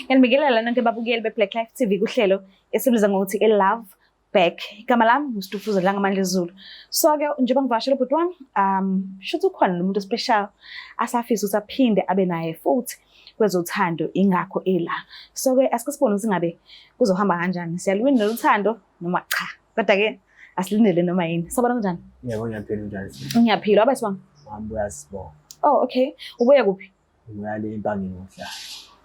Ngiyanibingelela nonke babukeli be-Black Life TV kuhlelo esibiza ngokuthi i-Love Back. Igama lami nguStufuza Dlangamandla Zulu. So-ke njengoba ngivakashele ubhuti wami, shuthi ukhona lo muntu special asafisa ukuthi aphinde abe naye futhi kwezothando, ingakho ela. So-ke asike sibone ukuthi ngabe kuzohamba kanjani. Siyaluwini lolu thando noma cha. Kodwa-ke asilindele noma yini. Sabona kanjani? Yebo, ngiyaphila, unjani? Ngiyaphila. Wabe sibonga. Ngibuya sibonga. Oh, okay. Ubuya kuphi? Ngibuya le eMpangeni ngokuhlala.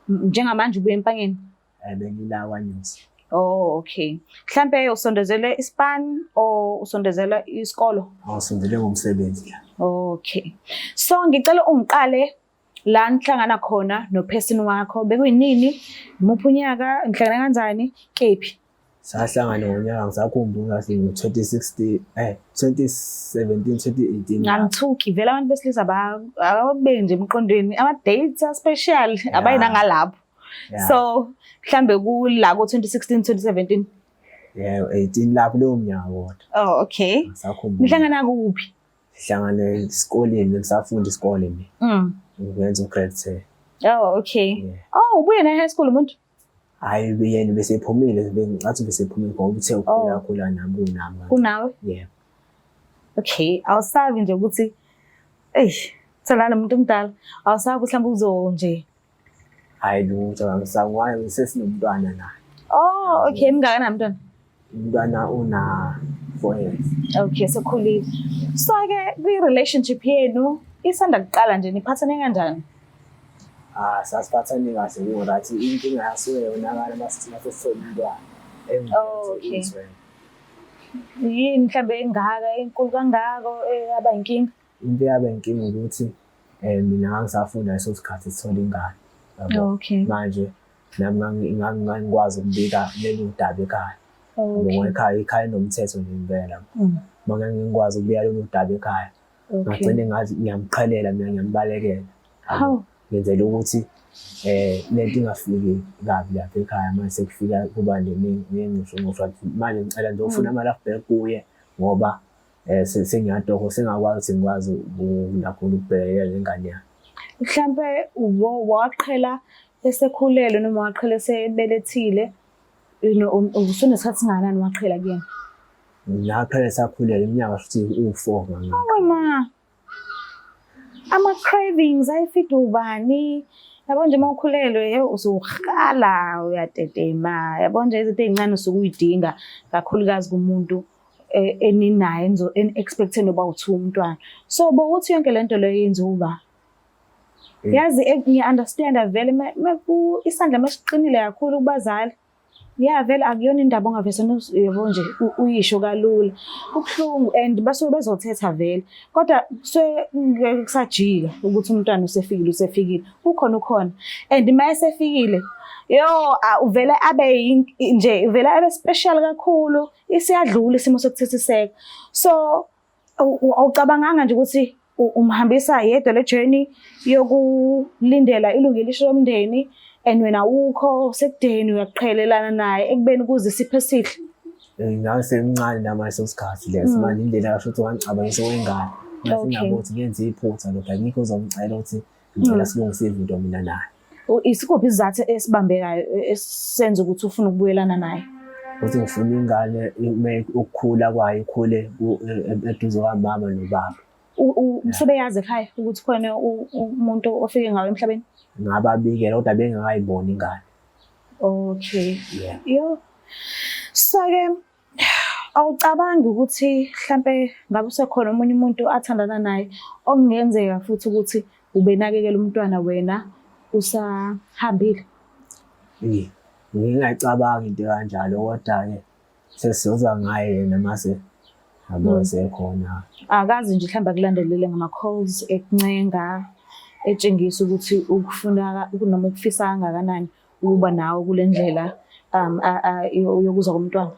Njengamanje ubuya eMpangeni? Bengila kwaNyusi. Oh, okay. Mhlambe usondezele ispan or usondezela isikolo? Awusondele ngomsebenzi la. Okay. So ngicela ungiqale la nihlangana khona no person wakho, bekuyinini, muphi unyaka, nihlangana kanjani, kephi? Sahlangana ngonyaka, ngisakhumbula kahle, ngo-2016, 2017, 2018. Angithuki vele, abantu besilisa abakubeki nje emqondweni ama-dates a-special, abayi nangalapho. So mhlambe kula ko-2016, 2017. Yebo, 18 lapho leyo mnyaka kodwa. Oh, okay. Ngisakhumbula. Nihlangana kuphi? Sihlangana esikoleni, ngisafunda isikole mina. Ngenza u-grade 10. Oh, okay. Yeah. Oh, ubuye na high school umuntu? Hhayi, yena besephumile, bengicathi besephumile ngoba uthe ukhula khula nami kunami. Kunawe? Yebo. Okay, awusabi nje ukuthi eyi, tholana nomuntu omdala, awusabi mhlawumbe uzo nje? Hhayi lutho, angisabi ngoba sesinomntwana naye. Oh, okay, mngakanani umntwana? Umntwana una 4 years. Okay, sekhulile. So-ke kwi-relationship yenu isanda kuqala nje, niphathane kanjani? Ah, sasiphathane kahle, ku-right. Inkinga yasuke yonakala masithi sesithola umntwana. Oh, okay. Yini mhlambe engaka, enkulu kangako eyaba inkinga? Into eyaba inkinga ukuthi mina ngangisafunda leso sikhathi sithola ingane. Yabo. Manje nami ngangikwazi ukubika lolu daba ekhaya. Ngoba ekhaya, ikhaya linomthetho nje impela. Uma ngangikwazi ukubika lolu daba ekhaya, ngagcine ngathi ngiyamqhelela mina, ngiyambalekela. Hawu. Ngenzela ukuthi lento ingafiki kabi lapha ekhaya, manje sekufika kuba nengxushunxushu. Manje ngicela nje ukufuna ama-love back kuye ngoba sengiyatoho, sengakwazi ukuthi ngikwazi nakhona ukubhekelela lengane yami. Mhlampe waqhela esekhulelwe noma waqhela esebelethile, usunesikhathi singakanani waqhela kuyena? Ngaqhela esakhulelwe, iminyaka futhi uwu-4 ngangakho. Hawe ma. Ama-cravings ayefida ubani? Yabo nje uma ukhulelwe usuhala, uyatetema, yabo nje izinto ey'ncane usuke uyidinga kakhulukazi kumuntu eninaye, eni-expect-e noba uthiwa umntwana. So bowuthi yonke lento leyo yenziwa uba? Yazi ngiya-understand-a vele isandla masiqinile kakhulu kubazali. Ya vele akuyona indaba ongavese yabo nje uyisho kalula. Kubuhlungu and basuke bezothetha vele. Kodwa kusuke ngeke kusajika ukuthi umntwana usefikile, usefikile. Ukhona, ukhona. And uma esefikile, yo, uvele abe nje, uvele abe special kakhulu. Isiyadlula isimo sokuthethiseka. So awucabanganga nje ukuthi umhambisa yedwa le journey yokulindela ilungu elisha lomndeni, and wena ukho sekudeni uyaqhelelana naye ekubeni kuze isipho esihle? Ngangisemncane nami ngaleso sikhathi leso. Manje indlela kasho ukuthi wangixabanisa okwengane. Ngase ngiyabona ukuthi ngenze iphutha lokho, akekho ozongicela ukuthi ngicela silungise izinto mina naye. Isikuphi isizathu esibambekayo esenza ukuthi ufune ukubuyelana naye? Ukuthi ngifuna ingane ukukhula kwayo ikhule eduze kwamama nobaba. Sebeyazi ekhaya ukuthi khona umuntu ofike ngawe emhlabeni? Ngababikela kodwa bengakayiboni ingane. Okay. Yeah. Yo. So-ke awucabangi ukuthi mhlampe ngabe usekhona omunye umuntu athandana naye okungenzeka futhi ukuthi ubenakekela umntwana wena usahambile? Ngingayicabangi into kanjalo, kodwa-ke sesizozwa ngaye yena mase yabo sekhona. Akazi nje mhlawumbe akulandelele ngama-calls, ekuncenga, etshengisa ukuthi ukufuna noma ukufisa kangakanani ukuba nawe kule ndlela yokuza komntwana?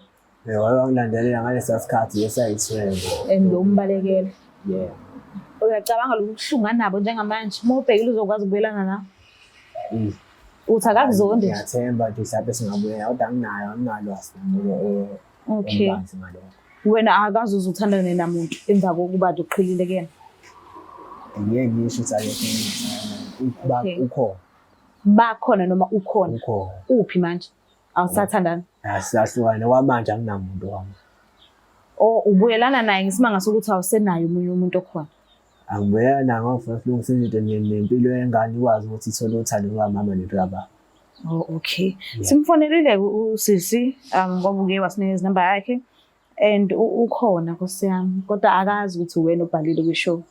Wake wangilandelela ngalesiya sikhathi esayithwele. And umbalekela. Yeah. Uyacabanga lobu buhlungu anabo njengamanje, uma ubhekile uzokwazi ukubuyelana nawe? Uthi akakuzondi nje? Ngiyathemba nje mhlawumbe singabuyela, kodwa anginayo, anginalwazi olubanzi ngalokho. Wena akaze uze uthandane namuntu emva kokuba nje uqhelile kuyena? Ngeke ngisho ukuthi akekho umuntu, ukhona. Bakhona noma ukhona? Ukhona. Uphi manje? Awusathandani? Asisahlukane kwamanje anginamuntu wami. Oh, ubuyelana naye ngesimanga sokuthi awusenaye omunye umuntu okhona. Angibuyela naye ngoba ngifuna silungise izinto nempilo yengane ikwazi ukuthi ithole uthando lukamama nelukababa. Oh, okay. Simfonelile usisi ngoba uke wasinikeza inamba yakhe and ukhona Nkosi yami kodwa akazi ukuthi uwena obhalile kwi-show.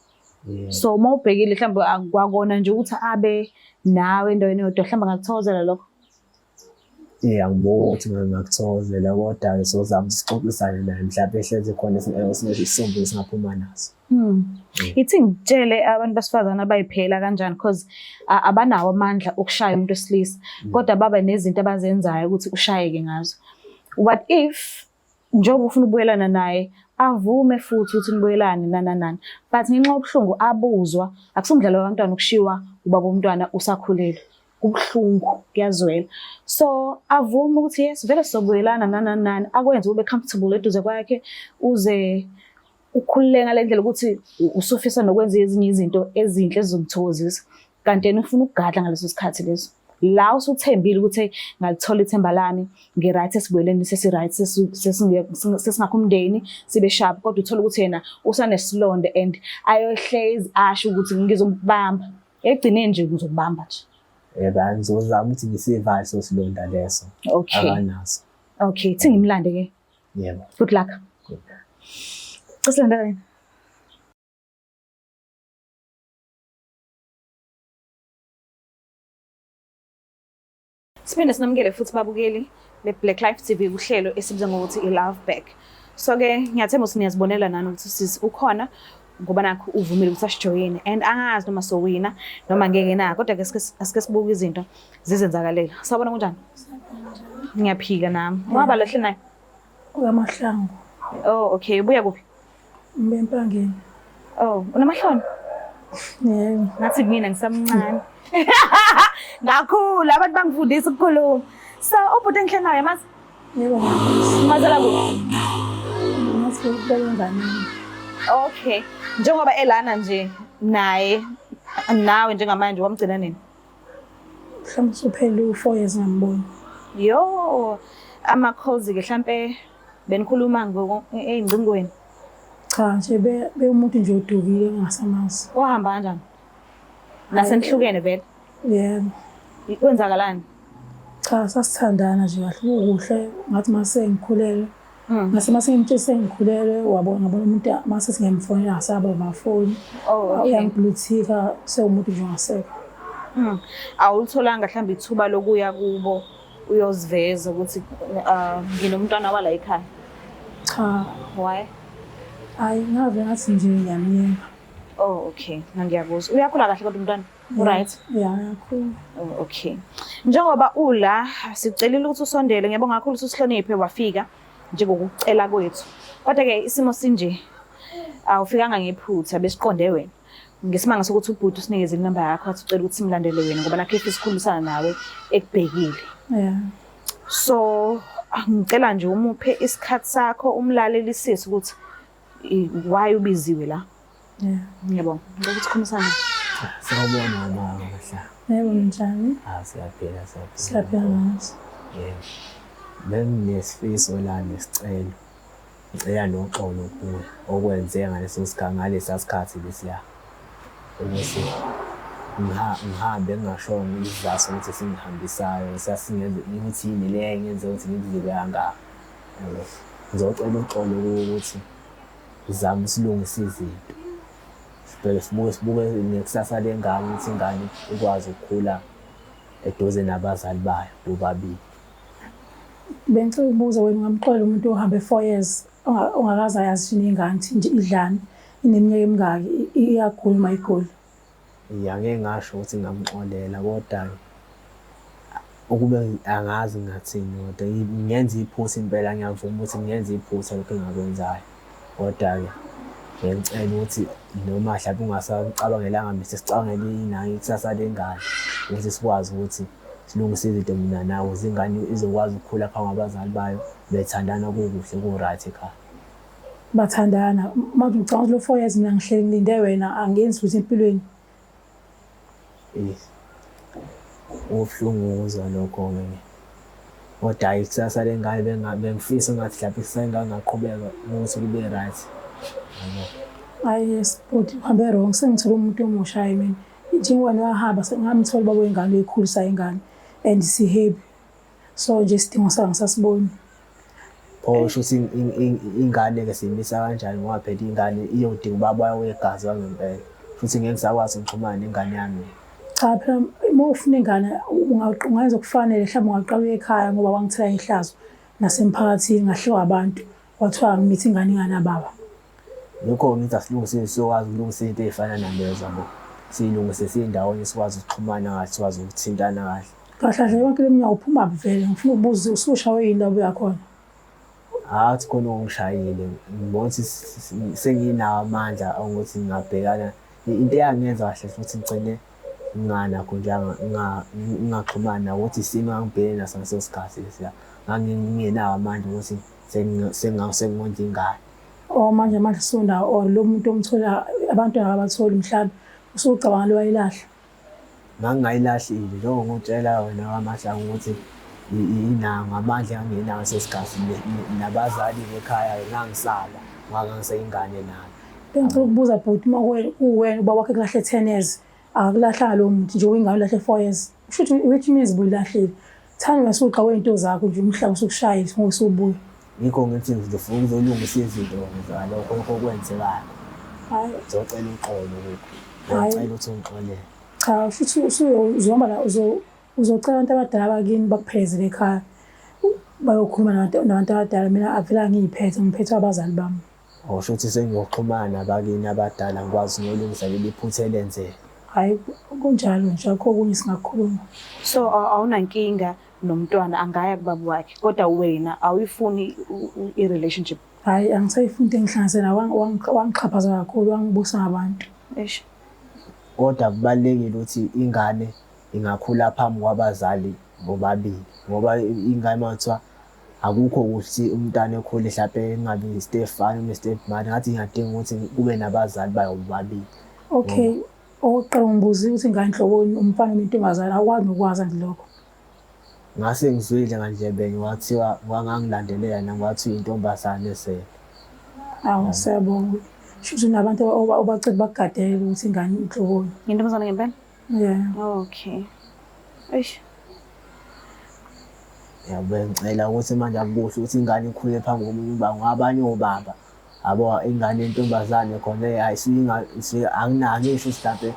So uma ubhekile mhlawumbe akwakona nje ukuthi abe nawe endaweni eyodwa mhlawumbe angakuthokozela lokho. Yeah, angiboni ukuthi ngingakuthokozela kodwa-ke sozama ukuthi sixoxisane naye mhlawumbe ehlezi khona isisombululo esingaphuma naso. Ithi ngitshele abantu besifazane abayiphela kanjani because abanawo amandla okushaya umuntu wesilisa kodwa baba nezinto abazenzayo ukuthi ushayeke ngazo. What if njengoba ufuna ukubuyelana naye avume futhi ukuthi nibuyelane nananani but ngenxa yobuhlungu abuzwa akusumdlalo wabantwana ukushiwa ubaba womntwana usakhulelwe kubuhlungu kuyazwela so avume ukuthi yes vele sizobuyelana nananani akwenze ube comfortable eduze kwakhe uze ukhululeke ngale ndlela ukuthi usufisa nokwenza ezinye izinto ezinhle ezizomthokozisa kanti yena ufuna ukugadla ngaleso sikhathi leso la usuthembile ukuthi ngalithola ithemba lami ngi-right esibuyeleni sesi-right sesingakho umndeni sibe sharp kodwa uthole ukuthi yena usanesilonda and ayohlezi asho ukuthi ngizokubamba ekugcineni nje ngizokubamba nje. Yebo, ngizozama ukuthi ngisivale leso silonda leso. Okay. Akanaso. Okay, thi ngimlande ke. Yebo. Good luck. Good. Silandela yena. Siphinde sinamukele futhi babukeli be-Black Life TV kuhlelo esibiza ngokuthi i-Love Back. So-ke ngiyathemba ukuthi niyazibonela nani ukuthi sisi ukhona ngoba nakho uvumile ukuthi asijoyine and angazi noma sowina noma ngeke na kodwa-ke asike sibuke izinto zizenzakalela. Sawubona kunjani? Ngiyaphila nami. Ungaba lehle naye? Ukamahlangu. Oh, okay. Ubuya kuphi? Ngibuya eMpangeni. Oh, unamahloni? Yebo. Ngathi mina ngisamncane. Ngakhula abantu bangifundisa ukukhuluma. So, ubhuti engihle naye mazi? Yebo. Mazela kuphi? Ngathi ukubeka enganeni. Okay. Njengoba elana nje naye nawe njengamanje wamgcina nini? Mhlawumbe usuphele u-4 years ngamboni. Yo, ama calls ke mhlambe benikhuluma ey'ngcingweni. Cha nje bewumuntu nje odukile engingasamazi. Wahamba kanjani? Nasenihlukene vele? Yebo. Kwenzakalani? Cha sasithandana nje kahle kukuhle ngathi mase ngikhulelwe. Ngase mase ngimtshela sengikhulelwe wabona ngabona umuntu mase singiyamfonela ngasaba amafoni. Oh, okay. Uyangibluthika sewumuntu nje ongasekho. Awulitholanga mhlawumbe ithuba lokuya kubo uyoziveza ukuthi nginomntwana wala ekhaya? Cha. Why? Hayi ngave ngathi nje ngiyamyeka. Oh, okay. Ngiyakuzwa. Uyakhula kahle kodwa umntwana? Right? Yeah, uyakhula. Oh, okay. Njengoba ula sicelile ukuthi usondele, ngiyabonga kakhulu ukuthi usihloniphe wafika njengokucela kwethu. Kodwa ke isimo sinje awufikanga ngephutha besiqonde wena. Ngesimanga sokuthi ubhuti usinikeze inamba yakho wathi ucela ukuthi simlandele wena ngoba nakho efisa ukukhulumisana nawe ekubhekile. Yeah. So ngicela nje umuphe isikhathi sakho umlalelisise ukuthi why ubiziwe la. Yeah. Ngiyabonga. Ngicela ukuthi sikhulumisane. Sawubona mama Mahlangu. Yebo njani? Ah, siyaphila siyaphila. Siyaphila nathi. Yebo. Benginesifiso la nesicelo. Ngicela noxolo kuwe okwenzeka ngaleso sikhathi ngalesa sikhathi lesiya. Ukuthi ngihambe ngingashongo isizathu sokuthi singihambisayo sasingenze ukuthi yini le engenze ukuthi ngikuzibe kangaka. Yabo. Ngizocela uxolo kuwe ukuthi sizame silungise izinto. Sibheke sibuke nekusasa lengane ukuthi ingane ikwazi ukukhula eduze nabazali bayo bobabili. Bengicela ukubuza wena ungamxolela umuntu ohambe 4 years ongakaze ayazi yini ingane ukuthi nje idlani, ineminyaka emingaki, iyagula uma igula? Ya, ngeke ngasho ukuthi ngingamxolela kodwa ukube angazi ngingathini kodwa ngenza iphutha impela ngiyavuma ukuthi ngenza iphutha lokhu engakwenzayo. Kodwa-ke ngiyacela ukuthi noma mhlawumbe ungasacabangelanga mina sesicabangela inani ikusasa lengane ukuthi sikwazi ukuthi silungise izinto mina nawe ukuze ingane izokwazi ukukhula phambi kwabazali bayo bethandana kukuhle ku-right ekhaya. Bathandana manje ucabanga ukuthi lo 4 years mina ngihleli ngilinde wena angenzi lutho empilweni. Yes. Kubuhlungu ukuzwa lokho-ke. Kodwa hhayi ikusasa lengane bengifisa engathi mhlampe ikusasa lengane lingaqhubeka ukuthi kube right. Yabo. Hhayi yes bhuti uhambe wrong sengithole umuntu omusha hhayi mina. Njengoba wena wahamba sengamthola ubaba wengane oyikhulisa ingane and si-happy. So nje isidingo sayo angisasiboni. Pho usho ukuthi ingane-ke siyimisa kanjani ngoba phela ingane iyodinga ubaba wayo wegazi wangempela. Futhi ngeke ngisakwazi ukuxhumana nengane yami. Cha phela uma ufuna ingane ungayenza okufanele mhlawumbe ungaqala uye ekhaya ngoba wangithela ihlazo nasemphakathini ngahlekwa abantu kwathiwa ngimithi ingane inganababa. Yikho ngithi asilungise sizokwazi ukulungisa izinto ey'fana nalezo yabo. Siyilungise siyindawonye sikwazi ukuxhumana kahle, sikwazi ukuthintana kahle. Kahle kahle yonke le minyaka uphumaphi vele? Ngifuna ukubuza usushawe yini la ubuya khona? Hhayi khona okungishayile ngibona ukuthi senginawo amandla okuthi ngingabhekana into eyangenza kahle futhi ngigcine nginganakho nje ngingaxhumani nawo ukuthi isimo engangibhekene naso ngaleso sikhathi lesiya. Ngangingenawo amandla ukuthi sengondla ingane. Or manje amandla usunawo or lo muntu omthola abantwana akabatholi mhlawumbe usucabanga lo wayilahla. Ngangingayilahlile njengoba ngikutshela wena kaMahlangu ukuthi inawo ngamandla engangenawo leso sikhathi nabazali ekhaya ngangisaba ngoba ngangiseyingane nami. Bengicela ukubuza bhuti uma kuwena ubaba wakhe kulahle 10 years akakulahlanga lowo muntu nje uyingane ulahle 4 years. Kusho ukuthi which means buyilahlile. Thani wena usuqawe into zakho nje umhlaba usukushayile ngoba usubuya. Yikho ngithi ngizofuna ukuzolungisa izinto ngalokho lokho okwenzekayo. Hayi. Ngizocela uxolo kukho. Ngiyacela ukuthi ungixolele. Cha futhi uzohamba la uzocela abantu abadala bakini bakuphelezele ekhaya. Bayokhuluma nabantu abadala mina avele angiyiphethe ngiphethwe abazali bami. Usho ukuthi sengiyoxhumana nabakini abadala ngikwazi ngiyolungisa leli phutha elenzeka. Hhayi kunjalo nje akukho okunye singakukhuluma. So awunankinga nomntwana angaya kubaba wakhe kodwa wena awuyifuni i-relationship? Hhayi angisayifuni into engihlanganise naye wangixhaphaza kakhulu wangibusa ngabantu. Eish. Kodwa kubalulekile ukuthi ingane ingakhula phambi kwabazali bobabili ngoba ingane uma kuthiwa akukho ukuthi umntana ekhule hlampe engabi step father noma step mother ngathi ingadinga ukuthi kube nabazali bayo bobabili. Okay, okokuqala ngibuzile ukuthi ingane nhloboni umfana noma intombazane awukwazi nokwazi nje lokho. Ngase ngizwile ngandlebenye kwathiwa ngangilandelela nami kwathiwa intombazane esele. Awu siyabonga. Shuthi nabantu obacela bakugadele ukuthi ingane inhloboni. Intombazane ngempela? Yeah. Okay. Eish. Yabo ngicela ukuthi manje akukuhle ukuthi ingane ikhule phambi komunye ubaba ngoba abanye obaba yabo ingane yentombazane khona ayisuke anginaki ngisho ukuthi mhlampe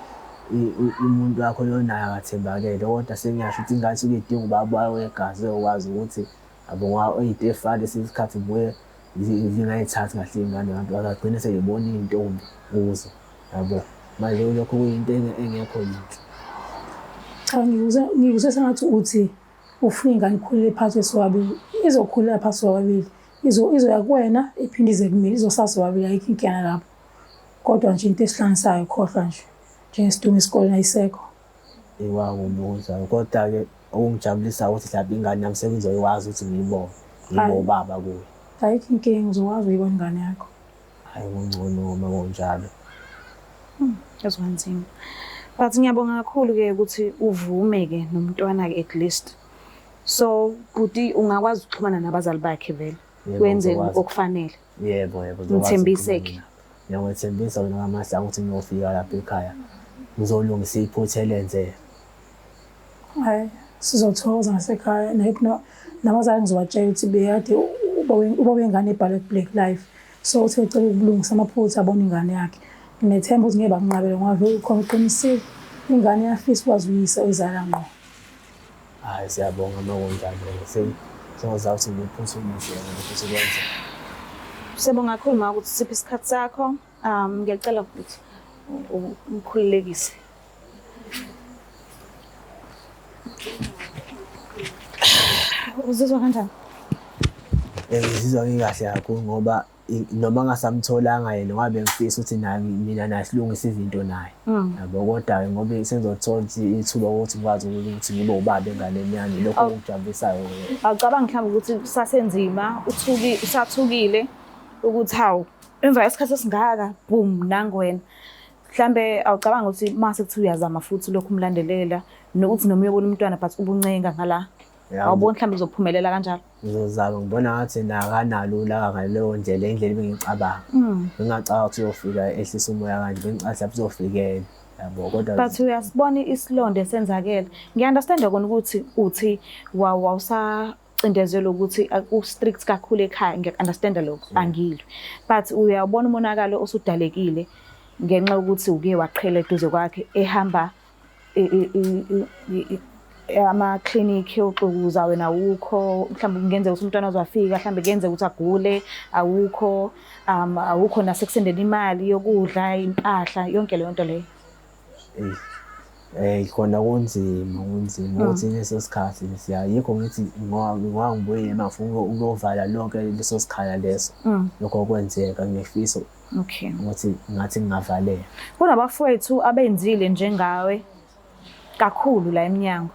umuntu wakho lonayo akathembakele kodwa sengiyasho ukuthi ingane isuke idinga ubaba wayo wegazi oyokwazi ukuthi yabo ngoba into efana lesinye isikhathi kubuye zingayithathi kahle iy'ngane abantu bagcine sebebona iy'ntombi kuzo yabo manje lokho kuyinto engekho yinhle. Cha ngikuzwe sengathi uthi ufuna ingane ikhulele phakathi kwesiwabili izokhulela phakathi kwababili izoya kuwena iphinde ize kumina izosasa sobabili ayikho inkinga lapho kodwa nje into esihlanganisayo khohlwa nje njengesidungu esikoleni ayisekho. Iwakumbuza kodwa-ke okungijabulisayo ukuthi mhlawumbe ingane yami sekuzoyikwazi ukuthi ngiyibone ngibe ubaba kuyo. Ayikho inkinga uzokwazi ukuyibona ingane yakho. Hhayi kungcono uma kunjalo. Yazi kwanzima. But ngiyabonga kakhulu-ke ukuthi uvume-ke nomntwana-ke at least. So bhuti ungakwazi ukuxhumana nabazali bakhe vele. Yebo, Wenze ngizokwazi. okufanele. Yebo, yebo. ngizokwazi Ngithembise-ke. ukuxhumana nabo. Ngiyakwethembisa wena kaMahlangu ukuthi ngiyofika lapha ekhaya ngizolungisa iphutha elenzeka. Hhayi sizothokoza ngasekhaya nabazali ngizobatshela ukuthi bekade ubaba wengane ebhalwe ku-Black Life so uthe ucela ukulungisa amaphutha abone ingane yakhe. Nginethemba ukuthi ngeke bakunqabele ngoba vele ukhona uqinisile ingane iyafisa ukwazi uyise oyizala ngqo. Hhayi siyabonga uma kunjalo sengizama ukuthi ngiphuthumise ukuthi kwenzeke. Siyabonga kakhulu ma ukuthi siphe isikhathi sakho. Ngiyacela ukuthi umkhululekise. Uzizwa kanjani? Ngizizwa ngikahle kakhulu ngoba noma ngasamtholanga yena ngoba bengifisa ukuthi naye mina naye silungise izinto naye. Yabo kodwa-ke ngoba sengizothola ukuthi ithuba ukuthi ngikwazi ukuthi ngibe ubaba enganeni yami lokho okungijabulisayo. Awucabangi mhlawumbe ukuthi kusasenzima usathukile ukuthi hawu emva kwesikhathi esingaka boom nangu wena. Mhlambe awucabanga ukuthi mase kuthiwa uyazama futhi lokhu umlandelela nokuthi noma uyobona umntwana but ubuncenga ngala. Awuboni mhlambe uzophumelela kanjalo? Ngizozama ngibona ngathi nakanalo ulaka ngaleyo ndlela indlela ebengicabanga. Bengingacabanga ukuthi uyofika ehlisa umoya kanje, bengicabanga mhlawumbe uzofikela. Yabo kodwa But uyasibona isilonda esenzakele. Ngiya-understand-a kona ukuthi uthi wawusacindezelwe ukuthi ku-strict kakhulu ekhaya, ngiyaku-understand-a lokho, angilwi. But uyawubona umonakalo osudalekile ngenxa yokuthi uke waqhela eduze kwakhe ehamba amaklinikhi oxukuza wena awukho, mhlawumbe kungenzeka ukuthi umntwana uzafika, mhlawumbe kuyenzeka ukuthi agule, awukho, awukho nasekusendeni imali yokudla, impahla, yonke leyo nto leyo. Eyi, khona kunzima, kunzima ukuthi leso sikhathi lesiya, yikho ngithi ngoba ngibuyile manje ngifuna ukuyovala lonke leso sikhala leso. Lokho okwenzeka ngiyafisa ukuthi ngathi ngingavaleka. Kunabafowethu abenzile njengawe kakhulu la emnyango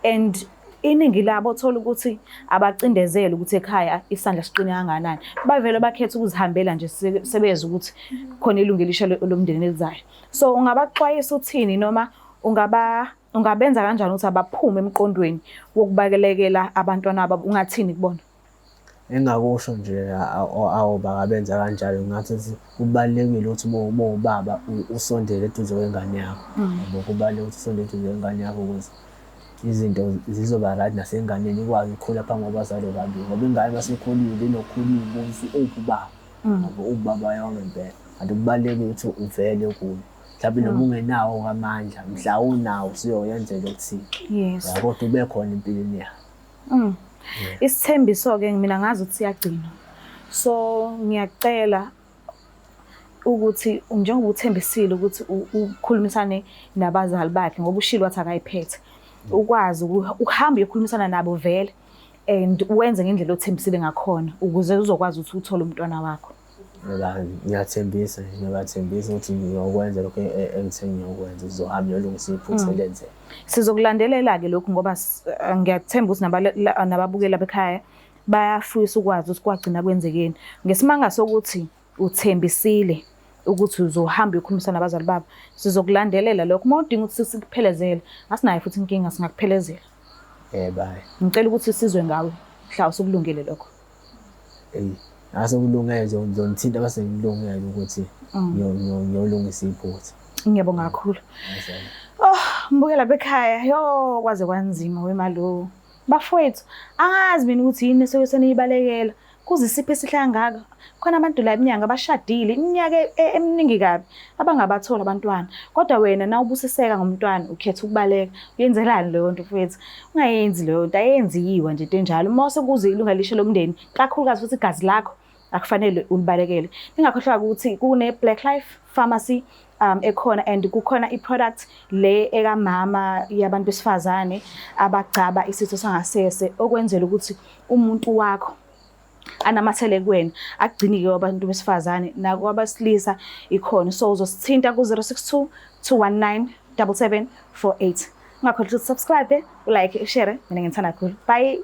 and iningi labo thola ukuthi abacindezeli ukuthi ekhaya isandla siqine kangakanani, bavele bakhetha ukuzihambela nje sebezwa ukuthi khona ilungu elisha lomndeni elizayo. So ungabaxwayisa uthini noma ungabenza kanjani ukuthi abaphume emqondweni wokubalekela abantwana babo, ungathini kubona? Engingakusho nje awo bakabenza kanjalo, ngingathi ukuthi kubalulekile ukuthi uma uwubaba usondele eduze kwengane yakho. Yabo, kubalulekile ukuthi usondele eduze kwengane yakho ukuze izinto zizoba right nasenganeni ikwazi ukukhula phambi kwabazali bobabili. Ngoba ingane uma isikhulile inokukhula iy'buza ukuthi uphi ubaba, yabo ubaba wayo wangempela. Kanti kubalulekile ukuthi uvele kuye. Mhlawumbe noma ungenawo amandla, mhla unawo usuyoyenzela okuthile. Ya, kodwa ube khona empilweni yakhe. Isithembiso-ke mina ngazi ukuthi siyagcinwa. So ngiyacela ukuthi njengoba uthembisile ukuthi ukhulumisane nabazali bakhe ngoba ushilo wathi akayiphethe, ukwazi ukuhamba uyokhulumisana nabo vele and wenze ngendlela othembisile ngakhona ukuze uzokwazi ukuthi uthole umntwana wakho. Ngiyathembisa nje, ngiyabathembisa ukuthi ngiyokwenza lokho engithe ngiyokwenza, ngizohamba ngiyolungisa iphutha elenzeka. Sizokulandelela-ke lokhu ngoba ngiyathemba ukuthi nababukeli bekhaya bayafisa ukwazi ukuthi kwagcina kwenzekeni. Ngesimanga sokuthi uthembisile ukuthi uzohamba uyokhulumisana nabazali babo, sizokulandelela lokho. Uma udinga ukuthi sikuphelezele, asinayo futhi inkinga, singakuphelezela. Bye. Ngicela ukuthi sizwe ngawe mhla usukulungele lokho. Eyi, ngase kulungele nje ngizonithinta bese ngilungele ukuthi ngiyolungisa iphutha. Ngiyabonga kakhulu. Oh, mbukela bekhaya, yo kwaze kwanzima wemalo. Bafowethu, angazi mina ukuthi yini esuke seniyibalekela. Kuze isipho esihle kangaka. Khona abantu la emnyango abashadile iminyaka eminingi kabi abangabathola abantwana. Kodwa wena na ubusiseka ngomntwana ukhetha ukubaleka. Uyenzelani leyo nto mfowethu? Ungayenzi leyo nto, ayenziwa nje into enjalo. Uma sekuze ilunga elisha lomndeni, kakhulukazi futhi igazi lakho akufanele ulibalekele. Ningakhohlwa ukuthi kune Black Life Pharmacy ekhona and kukhona i-product le ekamama yabantu besifazane abagcaba isitho sangasese okwenzela ukuthi umuntu wakho anamathele kuwena, akugcini-ke kwabantu besifazane nakwabesilisa ikhona. So uzosithinta ku-062 219 7748. Ungakhohlwa ukuthi subscribe, ulike, ushare. Mina ngithanda kakhulu. Bye.